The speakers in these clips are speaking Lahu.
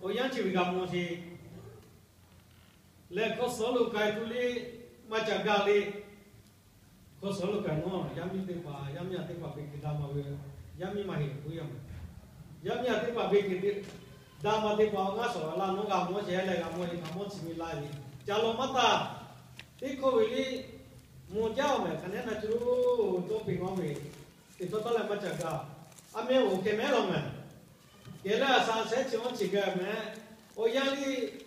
Awˬ yanˇ chi ve g'a mawˬ sheˍ. Leh hkawˇ suhˍ lo k'ai tuˬ le, maˇ ca gaˇ le. Hkawˇ suhˍ lo k'ai nawˉ, yaˇ miˇ teˇ hpaˍ, yaˇ miˇ aˬ teˇ hpaˍ ve hk'e daꞈ ma ve, yaˇ miˇ maˇ heˆ k'oˆ yaˇ ma. Yaˇ miˇ aˬ teˇ hpaˍ ve hk'e daꞈ ma teˇ hpaˍ awˬ ngaˇ shawˍ la nawˉ g'a mawˬ sheˍ leh g'a mawˬ e hk'a mawˇ chi mi la ve, ca lawˬ maˇ taˍ. Teˇ hkawˇ ve liˇ mvuh jaˇ awˬ mehˍ hk'a nehˉ na cuˇ tawˇ piˇ g'awˇ ve, teˇ tawˇ tawˇ leh maˇ ca gaˇ. A meh awˬ hk'e mehˉ law mehˍ. Kehˬ leh a shaꞈ shehˉ chi awˬ ceuˬ gaˬ mehˍ. Awˬ yanˇ liˇ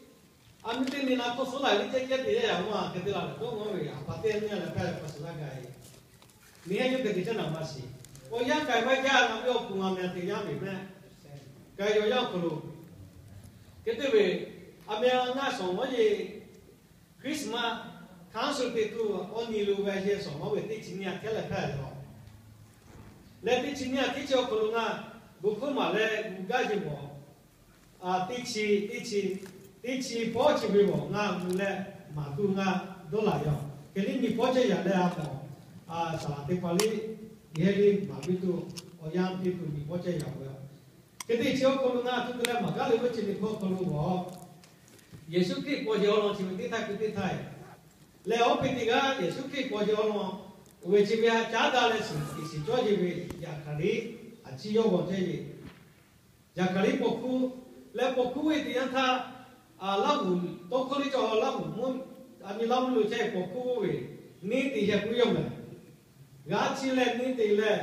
a miˇ teˇ nyi na hkawˇ suhˍ la liˇ ceh ceh te yaˇ yaꞈ mawˇ a hk'e te la leh dawˇ nawˉ ve, a pa teˇ nyi leh hpehˇ leh hk'a shuˍ laˇ gaˬ e. Neˇ hehˉ yawˇ hk'e te caˉ naˍ maˇ shiˍ. Awˬ yanˇ k'ai maˇ jaˇ, ngaˬ ve awˬ pon ngaˬ meh te yaˇ ve mehˉ. K'ai yaw yaˇ awˬ hk'aw lo, hk'e te ve, a meh ngaˇ shawˍ mawˇ yeˬ Christmas hkanˉ shuˍ te tuˬ awˬ nyi lo ve yehˬ shawˍ mawˇ ve teˇ chi nyi a hteˇ leh hpehˇ ve law. Leh teˇ chi nyi a hteˇ chi awˬ hk'aw lo ngaˬ bon hkawˇ maˍ leh gu gaˇ yeˬ mawˬ. Teˇ chi, teˇ chi, teˇ chi pawˆ chi ve mawˬ ngaˬ gu leh maˍ tuˬ ngaˬ dawˇ laˬ yaˇ. Hk'e liˇ nyi pawˆ chehˇ yaꞈ leh a mawˬ, saˍ laꞈ teˇ hpaˍ liˇ yehˇ liˇ maˍ piˇ tuˬ, awˬ yanˇ piˇ tuˬ nyi pawˆ chehˇ yaꞈ ve. Hk'e te chi awˬ hk'aw lo ngaˬ tuˬ te leh maˍ gaˇ le ve chi nyi hkawˇ hk'aw lo mawˬ Yeˍsuˆ Hkriꞈ paw sheˍ awˬ lawn chi ve teˇ htaiˇ hkui teˇ htaiˇ leh awˬ piˇ teˇ g'aˇ Yeˍsuˆ Hkriꞈ paw sheˍ awˬ lawn, oˇ ve chi ve a caˉ daꞈ leh shiˍ tiꞈ shiˍ cawˇ yeˬ ve Zaˍhkaˍriˆ a ciˉ yawˇ g'awˬ chehˇ ve. Zaˍhkaˍriˆ paw hkuˇ leh paw hkuˇ ve teˇ yanˇ htaˇ, Laˇ huˍ tawˇ hkawˇ liˇ cawˬ Laˇ huˍ mvuhˇ, a nyi Laˇ huˍ lo chehˇ paw hkuˇ ve neˇ teˇ yehˬ k'oˆ yaˇ mehˍ. G'a chi leh neˇ teˇ leh,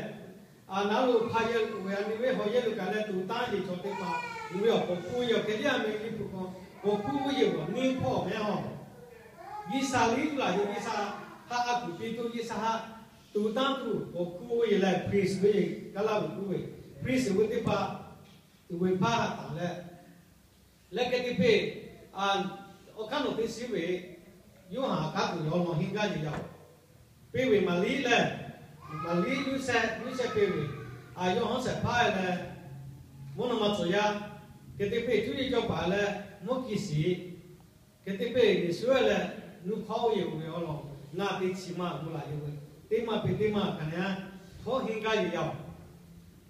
a naˉ lo hpaˇ yehˬ oˇ ve a nyi ve hawˬ yehˬ lo kaꞈ leh tuˬ tanˇ yeˬ chaw teˇ hpaˍ, oˇ ve awˬ paw hkuˇ ve yoˬ. Hk'e liˇ a meh liˇ hpu hk'aw paw hkuˇ ve yoˬ, neˇ hpawˇ mehˉ hawˬ G'uiˬsha liˇ tuˬ laˬ yeˬ, G'uiˬsha haꞈ a kuˬ piˇ tuˬ G'uiˬsha haꞈ tuˬ tanˇ tuˬ paw hkuˇ ve yoˬ leh priest ve yoˬ, kaˇ laˇ ve k'oˆ ve priest ve teˇ hpaˍ, uˬ ve hpaˇ htaꞈ leh, leh hk'e te peˇ, awˬ hk'aˇ nawˬ teˇ shiˉ ve Yoˇhanˬ kanˉ tuˬ yawˇ lawn henˇ gaˇ yeˬ yaˇ oˬ. Peˇ ve Maˍriˆ lehˬ, Maˍriˆ Yoˇsehꞈ, Yoˇsehꞈ peˇ ve, a yawˇ hawˉ shehˍ hpaˇ leh, mvuhˇ naw ma tcuh yaˇ, hk'e te peˇ cuˇ yiˍ cawˇ paˍ leh mvuhˇ kiˇ shiˍ, hk'e te peˇ Yeˍsuˆ leh nuˇ hk'awˇ oˇ yeˬ oˇ ve awˬ lawn ngaˬ teˇ chi maˇ gu laˬ yeˬ ve, teˇ maˇ peˇ teˇ maˇ hkanˍ yaˇ hawˉ henˇ gaˇ yeˬ yaˇ oˬ.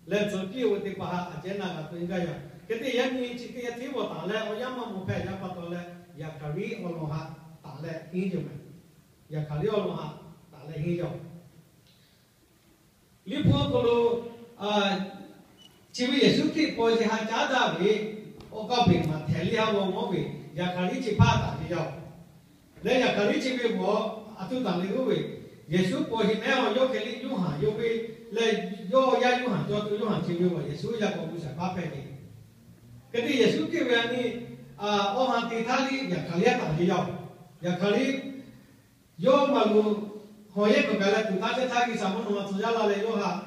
Leh tcuh piˇ oˇ ve teˇ hpaˍ haꞈ a cehˉ na g'a to henˇ gaˇ yaˇ. Hk'e te yaˇ nyi chi teˇ yaˇ hteˇ vawˬ taˍ leh awˬ yanˇ maˇ mawˬ hpehꞈ yaˇ pa taw leh, Zaˍhkaˍriˆ awˬ lawn haꞈ taˍ leh henˇ yaˇ mehˍ. Yaˍhkaˍriˆ awˬ lawn haꞈ taˍ leh henˇ yaˇ oˬ. Liˇ hpu awˬ hk'aw lo chi ve Yeˍsuˆ Hkriꞈ paw sheˍ haꞈ caˉ daꞈ ve awˬ kaˇ peˬ maˬ htehˍ liˇ haˉ g'awˇ mawˇ ve Zaˍhkaˍriˆ chi hpaˇ taˍ ve yaˇ oˬ. Leh Zaˍhkaˍriˆ chi ve awˬ a tuˇ taˍ le g'oˇ ve, Yeˍsuˆ paw sheˍ mehˉ awˬ yawˇ hk'e liˇ Yoˇhanˬ yawˇ ve leh, yawˇ yaˇ Yoˇhanˬ cawˇ tuˬ Yoˇhanˬ chi ve awˬ Yeˍsuˆ yaˇ k'awꞈ gu shehˍ hpaˇ hpehꞈ ve. Hk'e te Yeˍsuˆ Hkriꞈ ve a nyi awˬ ha te htaˇ liˇ Zaˍhkaˍriˆ taˍ ve yaˇ oˬ. Zaˍhkaˍriˆ yawˇ maˇ lo hawˬ yehˬ k'awꞈ gaˬ leh tuˬ tanˇ chehˇ htaˇ G'uiˬsha mvuhˇ naw ma tcuh yaˇ la leh yawˇ haꞈ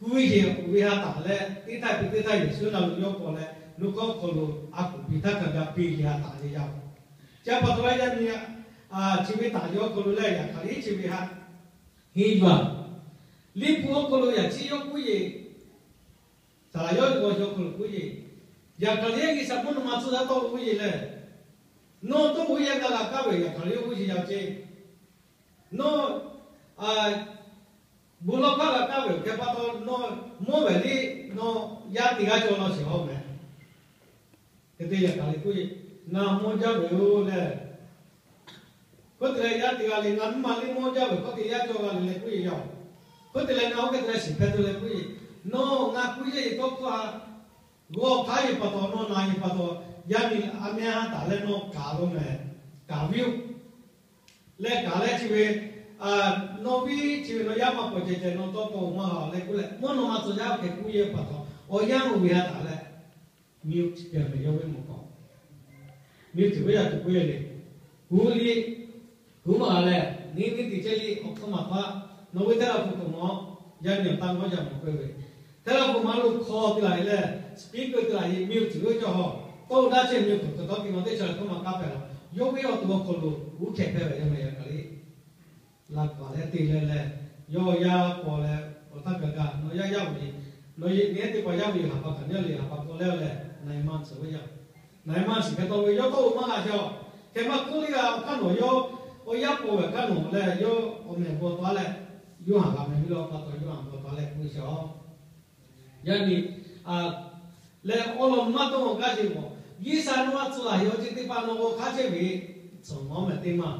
gu yeˬ uˬ ve ha taˍ leh teˇ htaiˇ pui teˇ htaiˇ Yeˍsuˆ na lo yawˇ k'awꞈ leh nuˇ hkawˇ hk'aw lo a kuˬ piˇ htaˇ kaꞈ ga piˇ yeˬ ha taˍ ve yaˇ oˬ. Chi pa taw leh yaˇ nyi chi ve taˍ yaw hk'aw lo leh Zaˍhkaˍriˆ chi ve haꞈ henˇ yuˬ a. Liˇ hpu awˬ hk'aw lo yaꞈ chiˉ yawˇ k'oˆ yeˬ, saˍ laꞈ yawˇ ve g'aw yaw hk'aw lo k'oˆ yeˬ, Yaˍhkaˍriˆ G'uiˬsha mvuhˇ naw ma tcuh yaˇ tawˇ lo k'oˆ yeˬ leh, nawˬ tawˇ lo yaˇ g'a g'a kaˇ ve Yaˍhkaˍriˆ k'oˆ yeˬ yaˇ ceˇ. Nawˬ bon lawˇ hpaˇ g'a kaˇ ve awˬ hkeh pa taw nawˬ mawˇ vehˬ liˇ nawˬ yaˇ teˇ g'aˇ cawˬ law sheˍ haw mehˍ. Hk'e te Yaˍhkaˍriˆ k'oˆ yeˬ, ngaˬ mawˇ jaˇ ve yoˬ leh, hk'oˆ te leh yaˇ teˇ g'aˇ le ngaˬ miˇ ma liˇ mawˇ jaˇ ve hk'oˆ te yaˇ cawˬ g'a le leh k'oˆ yeˬ yaˇ oˬ. Hk'oˆ te leh ngaˬ oˇ hk'e te leh shiˍ hpehꞈ tuˬ leh k'oˆ yeˬ, nawˬ ngaˬ k'oˆ yeˬ ve tawˇ hkawˇ a g'awˇ hk'aˉ yeˬ pa taw nawˬ na yeˬ pa taw yaˇ miˇ a mehˇ haˉ taˍ leh nawˬ kaˍ lo mehˍ, kaˍ viˇ oˬ. Leh kaˍ leh chi ve nawˬ viˇ chi ve nawˬ yaˇ maˇ k'awꞈ ceh ceh nawˬ tawˇ k'awꞈ maˇ ha leh k'oˆ leh mvuhˇ naw ma tcuh yaˇ hk'e k'oˆ yeˬ pa taw awˬ yanˇ oˇ ve ha taˍ leh, miˬ chi pehˍ mehˍ yawˇ ve mawˬ k'aw, miˬ chi ve yaˇ tuˬ k'oˆ yeˬ le, hu liˇ hu maˇ g'a leh, neˇ neˇ teˇ cehˇ liˇ awˬ hkawˇ maˍ paˇ, nawˬ ve teˇ la hpu k'o mawˬ, yaˇ miˇ awˬ taˇ g'awˇ yaˇ mawˬ k'oˆ ve, teˇ la hpu maˇ lo hk'aw te la leh, speaker te la yeˬ miˬ chi ve cawˬ haw, tawˇ daˇ chehˇ miˬ hk'oˆ tawˇ ki maˬ teˇ chaw hkawˇ maˍ kaˇ hpehꞈ la, yawˇ ve awˬ to awˬ hk'aw lo g'uˇ hkeh hpehꞈ ve yaˇ mehˍ Yaˍhkaˍriˆ laꞈ kaˍ leh te leh leh, yawˇ yaˇ paw leh awˬ htaˇ kaꞈ kaꞈ nawˬ yaˇ yaˇ ve, nawˬ yeˬ nehˉ teˇ hpaˍ yaˇ ve haˍ pa kaꞈ nyaˇ le haˍ pa k'aw leh leh, Naˍiˍmanˍ shiˍ ve yaˇ, Naˍiˍmanˍ shiˍ hk'e taw ve yawˇ tawˇ lo maˇ g'a jaˇ. Hk'e maˇ hk'oˆ liˇ g'a awˬ hk'aˇ nawˬ yawˇ, awˬ yaˇ paw ve hk'aˇ nawˬ leh yawˇ awˬ mehˍ baw taˍ leh, Yoˇhanˬ g'a meh ve law pa taw Yoˇhanˬ baw taˍ leh k'oˆ ve shaˍ. Yaˇ nyi leh awˬ lawn maˇ tawˇ g'a gaˇ sheˍ mawˬ. G'uiˬsha nawˬ haꞈ tcuh laˬ ve awˬ ceuˬ teˇ hpaˍ nawˬ g'a hk'aˇ chehˇ ve, tcuhˬ nawˉ mehˍ teˇ maˇ.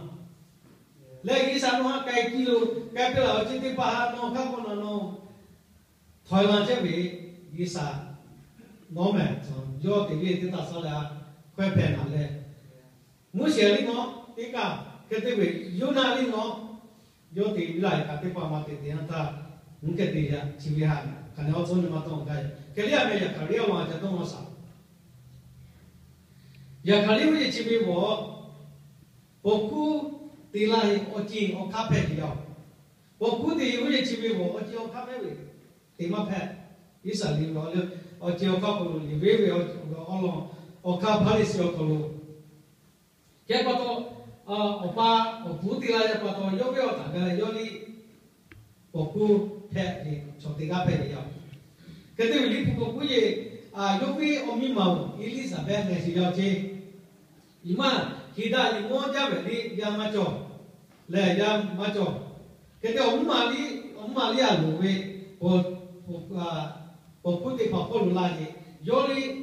Leh G'uiˬsha nawˬ haꞈ k'ai piˇ lo, k'ai piˇ laˬ awˬ ceuˬ teˇ hpaˍ htaꞈ nawˬ hk'aˇ k'o nawˬ nawˬ htawꞈ la chehˇ ve, G'uiˬsha nawˉ mehˍ tcuhˬ yawˇ teꞈ ve teˇ taꞈ saˍ leh a hkawehˇ hpehꞈ naˍ leh, Moˉseˍ liˇ nawˉ teˇ kaꞈ hk'e te ve, Yoˇnaˆ liˇ nawˉ yawˇ teꞈ ve laˇ kaꞈ teˇ hpaˍ maˇ teꞈ te yanˇ htaˇ, mvuhˇ hk'e te yaꞈ chi ve haꞈ kaꞈ nyi awˬ tcuhˇ nyi ma tawˇ ga. Hk'e liˇ a meh yaꞈ hk'aˬ liˇ a law a ca dawˇ ma saˍ. Yaꞈ hk'aˬ liˇ oˇ yehˬ chi ve g'awˬ, paw hkuˇ te laˇ ve awˬ ceuˬ awˬ hk'aˇ hpehꞈ ve yoˬ. Paw hkuˇ te ve oˇ yehˬ chi ve g'awˬ awˬ ceuˬ awˬ hk'aˇ hpehꞈ ve te maˇ hpehꞈ. Iˉsaˍreˍlaˆ ve awˬ ceuˬ awˬ hk'aˇ hk'aw lo liꞈ venˇ ve awˬ lawn awˬ hk'aˇ Hpaˍriˍsehˇ awˬ hk'aw lo, hk'e pa taw, awˬ pa awˬ puˉ te laˇ ve pa taw yawˇ ve awˬ htaꞈ ga leh yawˇ liˇ paw hkuˇ hpehꞈ ve chaw teˇ g'aˇ hpehꞈ ve yoˬ. Hk'e te ve liˇ hpu paw hkuˇ yeˬ, yawˇ ve awˬ miˇ ma-oˬ Eˇliˇsaˍbehˆ meh sheˍ yaˇ ceˇ. Iˉ maˇ heˍ daꞈ liꞈ mawˇ jaˇ ve liˇ yaˇ maˇ cawˬ lehˬ yaˇ maˇ cawˬ. Hk'e te awˬ mvuhˇ ma liˇ, awˬ mvuhˇ ma liˇ a loˍ ve, paw hkuˇ teˇ hpaˍ hpawˇ lo la yeˬ, yawˇ liˇ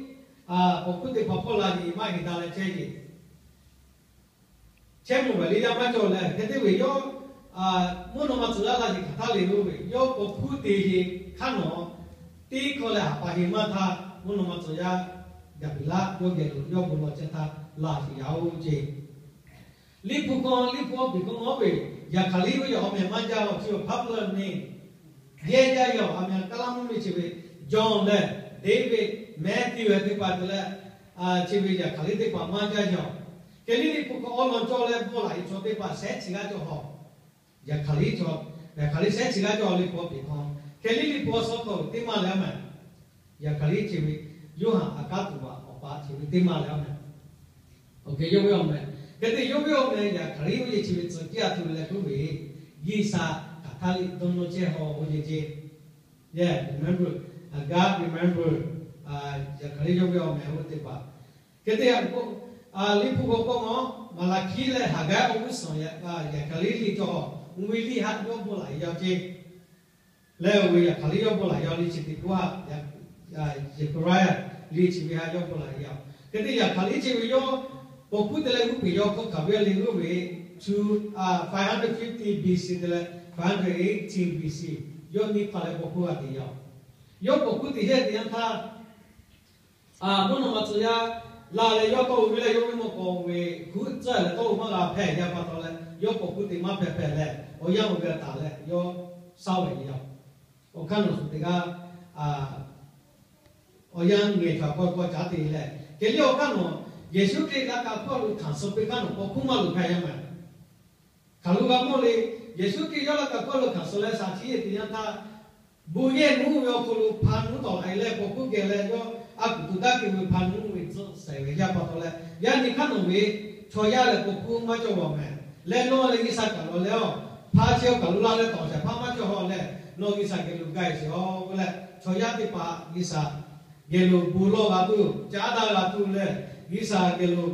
paw hkuˇ teˇ hpaˍ hpawˇ la yeˬ maˇ heˍ daꞈ leh chehˇ yeˬ. Chehˇ mvuh ve liˇ yaˇ maˇ cawˬ lehˬ, hk'e te ve yawˇ mvuhˇ naw ma tcuh yaˇ la yeˬ hk'aˬ htaˇ le lo ve, yawˇ paw hkuˇ te yeˬ hk'aˇ nawˬ teˇ hkawˇ leh haꞈ pa heˍ maˇ htaˇ, mvuhˇ naw ma tcuh yaˇ gaˬ piˍ laˇ yawˇ geh lo yawˇ bon lawˬ chehˇ htaˇ laˬ sheˍ yaˇ oˇ ceˇ. Liˇ hpu hkawˇ, liˇ hpu awˬ piˍ hkawˇ ngawˉ ve, yaꞈ hk'aˬ liˇ oˇ yaꞈ awˬ meh maˇ jaˇ awˬ chi awˬ hpaˇ pui lawˇ neˇ yehˇ jaˇ yaˇ awˬ meh kaˇ laˇ mvuhˇ miˬ chi ve Jawˇ leh Deˇviˆ, Mehˇtiˆ ve teˇ hpaˍ te leh, chi ve yaꞈ hk'aˬ liˇ teˇ hpaˍ maˇ jaˇ yaˇ. Hk'e liˇ liˇ hpu hkawˇ awˬ lawn cawˇ leh bawˆ laꞈ e chaw teˇ hpaˍ shehˉ chi g'aˇ cawˬ haw. Yaꞈ hk'aˬ liˇ chaw, yaꞈ hk'aˬ liˇ shehˉ chi g'aˇ cawˬ liˇ hpu awˬ piˍ hkawˇ. Hk'e liˇ liˇ hpu awˬ suhˉ hkawˇ teˇ maˇ leh a meh, yaꞈ hk'aˬ liˇ chi ve Yoˇhanˬ a kaˉ tuˬ a awˬ pa chi ve teˇ maˇ leh a meh. Awˬ hk'e yawˇ ve awˬ meh, hk'e te yawˇ ve awˬ meh yaꞈ hk'aˬ liˇ oˇ yehˬ chi ve tcuh kiˇ a tuˬ leh k'oˆ ve, G'uiˬsha hk'aˬ htaˇ liˇ dawˇ nawˇ chehˇ haw oˇ yehˬ ceˇ. Yehˬ, remember, Haˍgaˆ remember, yaꞈ hk'aˬ liˇ yawˇ ve awˬ meh oˇ teˇ hpaˍ. Hk'e te yaꞈ k'o, liˇ hpu k'awꞈ k'oˆ mawˬ, Maˍlaˍhkiˆ leh Haˍgaˆ awˬ g'uˇ suhˍ yaꞈ hk'aˬ liˇ liˇ cawˬ, oˇ ve liˇ haꞈ yawˇ bon laꞈ yaˇ ceˇ. Leh oˇ ve yaꞈ hk'aˬ liˇ yawˇ bon laꞈ yaˇ liˇ chi teˇ hpaˍ haꞈ, Zeˍhkaˍraˆyaˆ liˇ chi ve haꞈ yawˇ bon laꞈ yaˇ. Hk'e te yaꞈ hk'aˬ liˇ chi ve yawˇ paw hkuˇ te leh g'uˇ peˬ yawˇ hkawˇ hkanˍ ve le g'uˇ ve, two, five hundred fifty B C te leh five hundred eighteen B C, yawˇ nyiˇ hk'aˇ leh paw hkuˇ g'a te yaˇ. Yawˇ paw hkuˇ te hehˇ te yanˇ htaˇ, mvuhˇ naw ma tcuh yaˇ la leh yawˇ tawˇ oˬ ve leh yawˇ ve mawˇ k'aw ve huˉ tcuhˇ leh tawˇ oˬ maˇ g'a hpehˇ yaˇ pa taw leh, yawˇ paw hkuˇ te maˇ hpehˇ hpehˇ leh awˬ yanˇ oˇ ve taˍ leh yawˇ shaˉ ve yaˇ. Awˬ hk'aˇ nawˬ suhˍ teˇ g'aˇ awˬ yanˇ ngeh htaꞈ k'awꞈ k'awꞈ caˉ te leh, hk'e liˇ awˬ hk'aˇ nawˬ Yeˍsuˆ Hkriꞈ laꞈ ka hkawˇ lo hkanˍ suh piˇ hk'aˇ nawˬ paw hkuˇ maˇ loˍ hpehˇ yaˇ meh. Hk'aˬ lo g'a mawˇ le, Yeˍsuˆ Hkriꞈ yawˇ laꞈ ka hkawˇ lo hkanˍ suh leh shaˍ tiˉ yeˬ te yanˇ htaˇ, bon yehˬ nuˉ ve awˬ hk'aw lo hpa nuˉ tawˍ la e leh paw hkuˇ geh leh yawˇ a kuˬ tuˬ taˇ keu ve hpa nuˉ ve tcuhˆ shehˍ ve yaˇ pa taw leh, yaˇ nyi hk'aˇ nawˬ ve chaw yaˇ leh paw hkuˇ maˇ cawˬ g'awˬ meh. Leh nawˬ leh G'uiˬsha kaꞈ lawˬ leh a, hpa chi awˬ kaˬ lo la leh tawˍ shaˍ hpaˇ maˇ cawˬ haw leh, nawˬ G'uiˬsha geh lo gaˬ sheˍ a k'oˆ leh, chaw yaˇ teˇ hpaˍ G'uiˬsha geh lo bon lawˇ g'a tuˬ, caˉ daꞈ g'a tuˬ leh, G'uiˬsha geh lo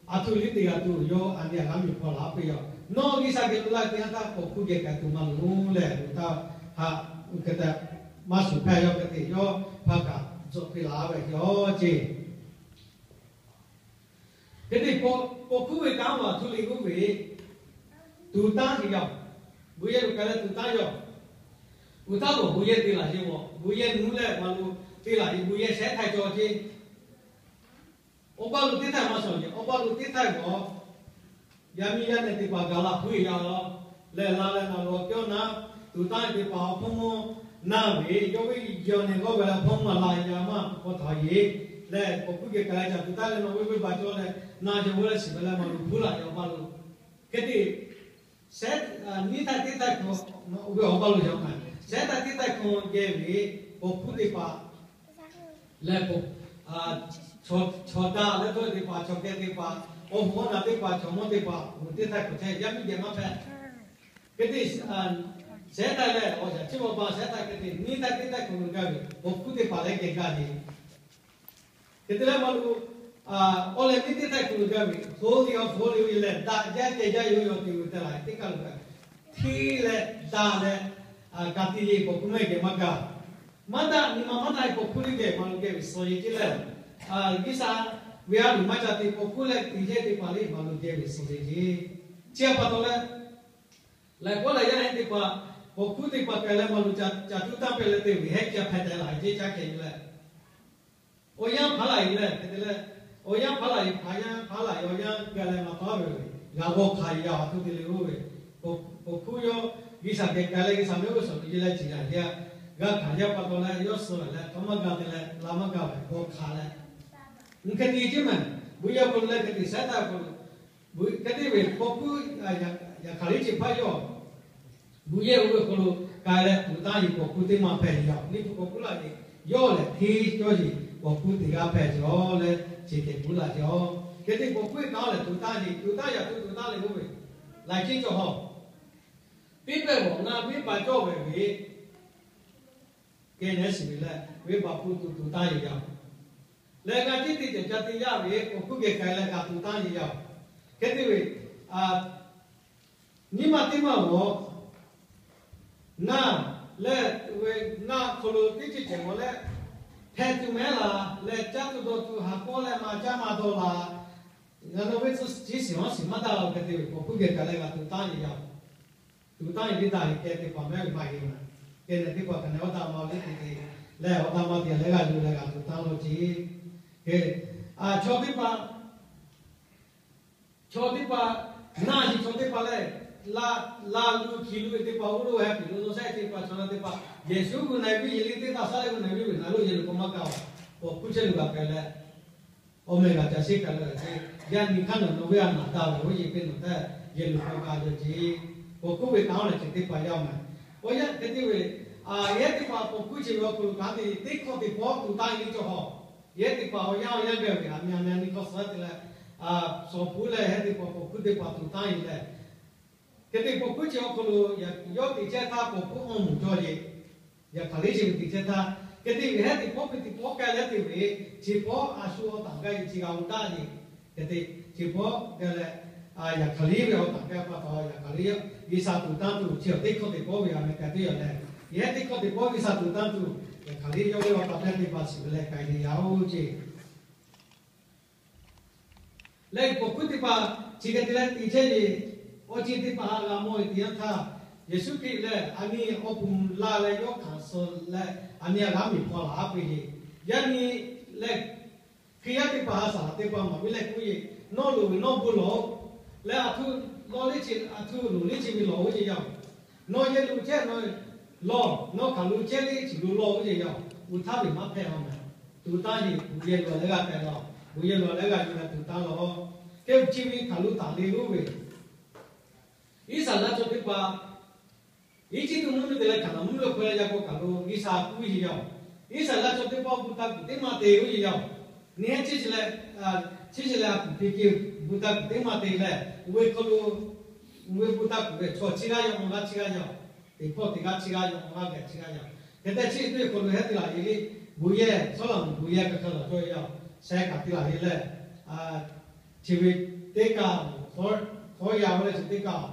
a htoꞈ liˇ te g'a tuˬ yawˇ a nyi a g'aˇ miˬ hpaw laˬ piˇ yaˇ. Nawˬ G'uiˬsha geh lo la te yanˇ htaˇ paw hkuˇ geh k'ai tuˬ maˇ loˍ leh, oˇ htaˇ haꞈ oˇ hk'e te maˇ shuˍ hpehˇ yawˇ hk'e te yawˇ hpa kaꞈ tcuhˆ piˇ laˬ ve yoˬ ceˇ. Hk'e te paw hkuˇ ve kanˉ maˬ htuˇ liˇ g'uˇ ve tuˍ tanˇ te yaˇ. Bon yehˬ lo k'ai leh tuˍ tanˇ yaˇ. Oˇ htaˇ k'o bon yehˬ te laˬ yeˬ g'awˬ, bon yehˬ nuˉ leh maˇ lo te laˬ yeˬ bon yehˬ shehˉ htaiˇ cawˬ ceˇ. Awˬ ba lo teˇ htaiˇ maˇ shawˍ yeˬ, awˬ ba lo teˇ htaiˇ g'awˬ. Yaˇ miˇ yaˇ nehˬ teˇ hpaˍ gaˬ la hpuiˇ yaˇ la leh la leh naˬ lo kehˉ awˬ na tuˍ tanˇ teˇ hpaˍ awˬ hpawˇ mawˇ na ve, yawˇ ve yehˬ nehˬ g'awˇ ve leh hpawˇ mawˇ la yaˇ maˇ k'awꞈ htaꞈ yeˬ leh, paw hkuˇ geh k'ai ca tuˍ tanˇ leh nawˬ ve venˇ baˬ cawˇ leh na yehˬ g'awˇ leh shiˍ ve leh maˇ lo hpuˇ laˬ yaˇ awˬ ba lo. Hk'e te shehˉ, nyiˇ htaiˇ teˇ htaiˇ hkawˇ, oˇ ve awˬ ba lo yaˇ ma, shehˉ htaiˇ teˇ htaiˇ hkawˇ geh ve paw hkuˇ teˇ hpaˍ leh, chaw daꞈ leh tawˇ teˇ hpaˍ, chaw kehˬ teˇ hpaˍ, awˬ hoꞈ awˬ naˬ teˇ hpaˍ, chaw mawˇ teˇ hpaˍ, oˇ teˇ htaiˇ hkawˇ chehˇ yaˇ miˇ geh maˇ hpehˇ. Hk'e te shehˉ htaiˇ leh awˬ yaꞈ chi awˬ ba shehˉ htaiˇ hk'e te nyiˇ htaiˇ teˇ htaiˇ hkawˇ lo gaˇ ve paw hkuˇ teˇ hpaˍ leh geh gaˇ ve Hk'e te leh maˇ lo, awˬ leh teˇ teˇ htaiˇ hk'oˆ lo gaˇ ve holy of holy oˇ ve lehˬ, daꞈ jaˇ kehˬ jaˇ yoˬ yawˇ te ve te la teˇ kaˇ lo gaˇ ve, hteˇ leh daꞈ leh, ka tiꞈ yeˬ paw hkuˇ mehˆ geh maˇ gaˇ. Maˇ daꞈ nyi ma maˇ daꞈ ve paw hkuˇ teˇ geh maˇ lo geh ve suh yeˬ ceˇ leh, G'uiˬsha ve a luˬ maˇ ca te paw hkuˇ leh te chehˇ teˇ hpaˍ le maˍ loˍ geh ve suh ve ce. Chi a pa taw leh, laiˬ k'awˉ laiˬ yaˇ heˆ teˇ hpaˍ, paw hkuˇ teˇ hpaˍ k'ai leh maˍ loˍ ca tuˬ tanˇ pehˇ leh te ve heˆ ca hpehꞈ tehꞈ laˬ ve ce caˇ kehˬ ve leh, awˬ yanˇ hpaˍ laˬ e leh hk'e te leh, awˬ yanˇ hpaˍ laˬ e, hpaˍ yanˇ hpaˍ laˬ e awˬ yanˇ ga leh maˍ taˍ ve, g'a g'awˇ hkanˍ yaˇ a htoˇ te le oˇ ve, paw hkuˇ yawˇ G'uiˬsha geh k'ai leh G'uiˬsha mehˆ g'uˇ suhˍ lo yeˬ leh ciˍ yanˍ yaˇ, g'a hkanˍ yaˇ pa taw leh yawˇ suh ve leh hk'aˬ maˇ ga te leh la maˇ ga ve g'awˇ hkanˍ leh, uˬ hk'e te ceˇ mehˍ. Bon yehˬ awˬ hk'aw lo leh hk'e te shehˉ taˍ awˬ hk'aw lo, hk'e te ve paw hkuˇ, yaꞈ hk'aˬ liˇ chi hpaˇ yawˇ bon yehˬ oˇ ve awˬ hk'aw lo k'ai leh tuˍ tanˇ yeˬ paw hkuˇ teˇ maˇ hpehꞈ yaˇ-oˬ. Liˇ hpu paw hkuˇ laˇ yeˬ yawˇ lehˬ hteˇ cawˇ yeˬ paw hkuˇ teˇ g'aˇ hpehꞈ ce leh, chi hk'e kuˉ laˇ ce-oˬ. Hk'e te paw hkuˇ ve kanˉ lehˬ tuˍ tanˇ yeˬ, tuˍ tanˇ yaꞈ hk'aˇ tuˍ tanˇ le oˇ ve laiˬ ceˇ cawˬ hawˬ, teˇ pehˇ vawˬ na venˇ baˆ cawˇ ve ve, geh nehˉ shiˍ ve leh venˇ baˆ hpu tuˬ tuˍ tanˇ yeˬ yaˇ-oˬ. Leh g'a tiˉ te ceh ca te yaˇ ve paw hkuˇ geh k'ai leh g'a tuˍ tanˇ yeˬ yaˇ-oˬ. Hk'e te ve, nyiˇ maˇ teˇ maˇ g'awˬ naˇ leh, ve naˇ hk'aw lo teˇ ceuˬ cehˬ g'awˬ leh, hpehꞈ tuˬ mehˉ laˬ leh caˇ tuˬ dawˬ tuˬ ha k'awˇ leh maˇ caˇ maˇ dawˬ laˬ. Ngaˬ nawˬ ve tcuh chi shiˍ haˉ shiˍ maˇ taˇ la hk'e te ve paw hkuˇ geh k'ai leh g'a tuˍ tanˇ yeˬ yaˇ-oˬ. Tuˍ tanˇ yeˬ teˇ taˇ heˍ keh teˇ hpaˍ mehˉ ve maˇ heˆ ma. Keh nehˬ teˇ hpaˍ hk'aˬ nehˬ awˬ taˇ ma le te te leh awˬ taˇ ma te leh g'a yuˬ leh g'a tuˍ tanˇ lo ce. Hk'e, chaw teˇ hpaˍ, chaw teˇ hpaˍ, naˇ yeˬ chaw teˇ hpaˍ lehˬ, la, la lu hkiˬ lu ve teˇ hpaˍ oˇ lo heh piˍ lo lo sehˉ teˇ hpaˍ chaw na teˇ hpaˍ Yeˍsuˆ gu na e viˉ yeˬ le teˇ taˇ saˉ leh gu na e viˉ ve na lo yehˬ lo k'o maˇ kaˇ-oˬ. Paw hkuˇ chehˇ lo g'a k'ai leh, awˬ meh g'a ca sheˉ k'ai leh ce, yaˇ nyi hk'aˇ nawˬ nawˬ ve a naˍ daꞈ ve oˇ yeˬ hk'e nawˬ tehꞈ yehˬ lo k'o g'a yawˇ ce. Paw hkuˇ ve kanˉ lehˬ chi teˇ hpaˍ yaˇ mehˍ. Awˬ yanˇ hk'e te ve, yehˬ teˇ hpaˍ paw hkuˇ chi ve awˬ hk'aw lo kanˉ te teˇ hkawˇ teˇ pawˆ tuˍ tanˇ yeˬ le cawˬ hawˬ. Yehˬ teˇ hpaˍ awˬ yanˇ awˬ yanˇ gaˬ ve a meh a meh a nyi hkawˇ suh te leh, shawˍ puˉ leh yehˬ teˇ hpaˍ paw hkuˇ teˇ hpaˍ tuˍ tanˇ yeˬ leh, hk'e te paw hkuˇ chi awˬ hk'aw lo yawˇ teꞈ chehˇ htaˇ paw hkuˇ awˬ moˍ cawˇ yeˬ, yaꞈ hk'aˬ liˇ chi ve teꞈ chehˇ htaˇ, hk'e te ve hehˉ teꞈ pawˆ ve teꞈ pawˆ k'ai leh te ve, chi pawˆ a shu awˬ taˍ gaˇ yeˬ chi g'a oˇ daꞈ yeˬ, hk'e te chi pawˆ gaˇ leh, yaꞈ hk'aˬ liˇ ve awˬ taˍ gaˇ pa taw yaꞈ hk'aˬ liˇ G'uiˬsha tuˍ tanˇ tuˬ chi awˬ teˇ hkawˇ teꞈ pawˆ ve a meh k'ai teˇ yanˇ lehˬ, yehˬ teˇ hkawˇ teꞈ pawˆ G'uiˬsha tuˍ tanˇ tuˬ yaꞈ hk'aˬ liˇ yawˇ ve awˬ taˍ hpehˇ teˇ hpaˍ shiˍ ve leh k'ai ve yaˇ oˇ ce. Leh paw hkuˇ teˇ hpaˍ chi hk'e te leh teꞈ chehˇ ve, awˬ ceuˬ teˇ hpaˍ g'a mawˬ ve teˇ yanˇ htaˇ, Yeˍsuˆ Hkriꞈ lehˬ a nyi awˬ pon la leh yawˇ hkanˍ suh leh a nyi a g'aˇ miˬ hpaw laˬ a peuˬ yeˬ. Yaˇ nyi lehˬ, Hkriꞈ yaˇ teˇ hpaˍ ha saˍ laꞈ teˇ hpaˍ maˍ ve leh k'oˆ yeˬ, nawˬ loˍ ve nawˬ bon lawˬ-oˬ. Leh a htoꞈ lawˬ le ce, a htoꞈ loˍ le ce ve lawˬ oˇ ce yaˇ-oˬ. Nawˬ yehˬ lo chehˇ nawˬ lawˬ, nawˬ hkanˍ lo chehˇ le ce lo lawˬ oˇ ce yaˇ-oˬ. Uˬ htaˇ ve maˇ hpehꞈ a mehˍ. Tuˍ tanˇ yeˬ, bon yehˬ lo leh g'a k'ai laˬ, bon yehˬ lo leh g'a yuˬ leh tuˍ tanˇ laˬ. Hk'e chi ve hkanˍ lo taˍ le oˇ ve, Iˉsaˍreˍlaˆ chaw teˇ hpaˍ Eˇjiˇtuꞈ mvuhˇ miˬ te leh Hkaˍnanˍ mvuhˇ miˬ lo hk'aw leh yaˇ k'o kaˬ lo G'uiˬsha kuˇ yeˬ yaˇ-oˬ. Iˉsaˍreˍlaˆ chaw teˇ pawˆ bon taˇ kuˬ teˇ maˇ te oˇ yeˬ yaˇ-oˬ. Nyi heˉ chi leh, chi chi leh a kuˬ hpe ke bon taˇ kuˬ teˇ maˇ te leh, oˇ ve hk'aw lo, oˇ ve bon taˇ kuˬ ve chaw chi g'aˇ yaˇ awˬ g'aˇ chi g'aˇ yaˇ-oˬ. Teˇ hpawˇ teˇ g'aˇ chi g'aˇ yaˇ awˬ g'aˇ geh chi g'aˇ yaˇ. Hk'e te chi teˇ hk'aw lo hehˉ te laˬ yeˬ le, bon yehˬ Sawˉlaꞈmonˍ bon yehˬ kaꞈ hk'a laˬ cawˇ yaˇ-oˬ. Sheh kaꞈ te laˬ yeˬ leh, chi ve teˇ kaꞈ, hawˉ yaˇ ve leh chi teˇ kaꞈ,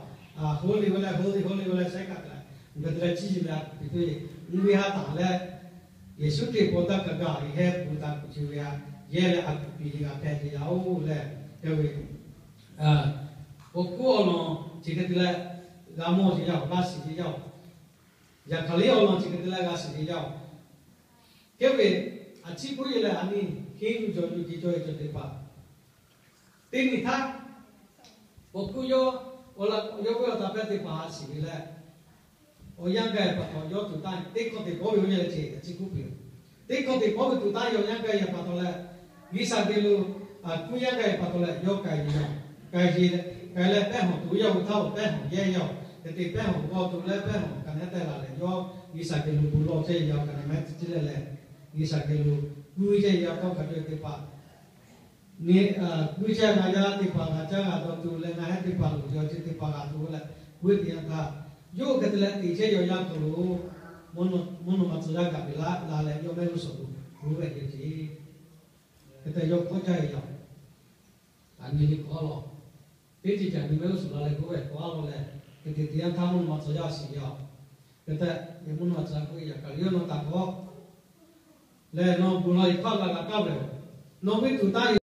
holy ve leh holy, holy ve leh sheh kaꞈ te laˬ. Ngaˬ hui te leh chi yeˬ leh a kuˬ piˇ tuˬ yeˬ, mvuhˇ miˬ ha taˍ leh, Yeˍsuˆ Hkriꞈ paw taˇ kaꞈ gaˬ ve hehˉ bon taˇ kuˬ chi ve a, yehˬ leh a kuˬ piˇ yeˬ g'a hpehꞈ ve yaˇ-oˬ leh, yawˇ ve paw hkuˇ awˬ lawn chi hk'e te leh g'a mawˬ yeˬ yaˇ-oˬ, g'a shiˍ yeˬ yaˇ-oˬ. Yaꞈ hk'aˬ liˇ awˬ lawn chi hk'e te leh g'a shiˍ yeˬ yaˇ-oˬ. Hk'e ve, a ciˉ puiˉ yeˬ leh a nyi hkiˉ yuˬ jawˬ yuˬ ke cawˇ ve cawˬ teˇ hpaˍ, teˇ nyi htaˇ, paw hkuˇ yawˇ, yawˇ ve awˬ taˍ hpehˇ teˇ hpaˍ ha shiˍ ve leh, awˬ yanˇ gaˇ pa taw yawˇ tuˬ tanˇ teˇ hkawˇ teꞈ kawˆ ve oˇ ve leh ce a ciˉ puiˉ ve, teˇ hkawˇ teꞈ kawˆ ve tuˬ tanˇ yawˇ yanˇ gaˇ pa taw leh, G'uiˬsha geh lo, kuˇ yanˇ gaˇ pa taw leh yawˇ k'ai ve yaˇ, k'ai leh pehˇ hawˬ tuˬ yaˇ ve htaˇ pehˇ hawˬ yehˇ yaˇ-oˬ. Hk'e te pehˇ hawˬ g'awˇ tuˬ leh pehˇ hawˬ kaꞈ nehˉ tehˇ la leh yawˇ G'uiˬsha geh lo bon lawˬ chehˇ yaˇ kaꞈ nehˉ mehˉ te ce leh leh, G'uiˬsha geh lo kuˇ chehˇ yaˇ tawˇ hk'a cawˇ teˇ hpaˍ nyi, kuˇ chehˇ ngaˬ yaˇ teˇ hpaˍ g'a caˇ g'a dawˬ tuˬ leh ngaˬ hehˉ teˇ hpaˍ loˍ yaw ce teˇ hpaˍ g'a tuˬ leh, puiˉ teˇ yanˇ htaˇ, yawˇ hk'e te leh teꞈ chehˇ yaw yaˇ hk'aw lo mvuhˇ naw ma tcuh yaˇ gaˬ ve laˇ la leh yawˇ mehˆ g'uˇ suhˍ lo gu ve ce. Hk'e te yawˇ k'awꞈ caˇ ve yaˇ, a nyi le k'awꞈ law, teˇ ceuˬ caꞈ nyi mehˆ g'uˇ suhˍ la leh k'oˆ ve k'awꞈ law leh, hk'e te teꞈ yanˇ htaˇ mvuhˇ naw ma tcuh yaˇ shiˍ yaˇ-oˬ. Hk'e te, mvuhˇ naw ma tcuh yaˇ k'oˆ ve yaꞈ kaꞈ yawˇ nawˬ taˍ hkawˇ lehˬ, nawˬ bon lawˬ yeˬ hk'aˇ g'a g'a kaˇ ve, nawˬ ve tuˬ tanˇ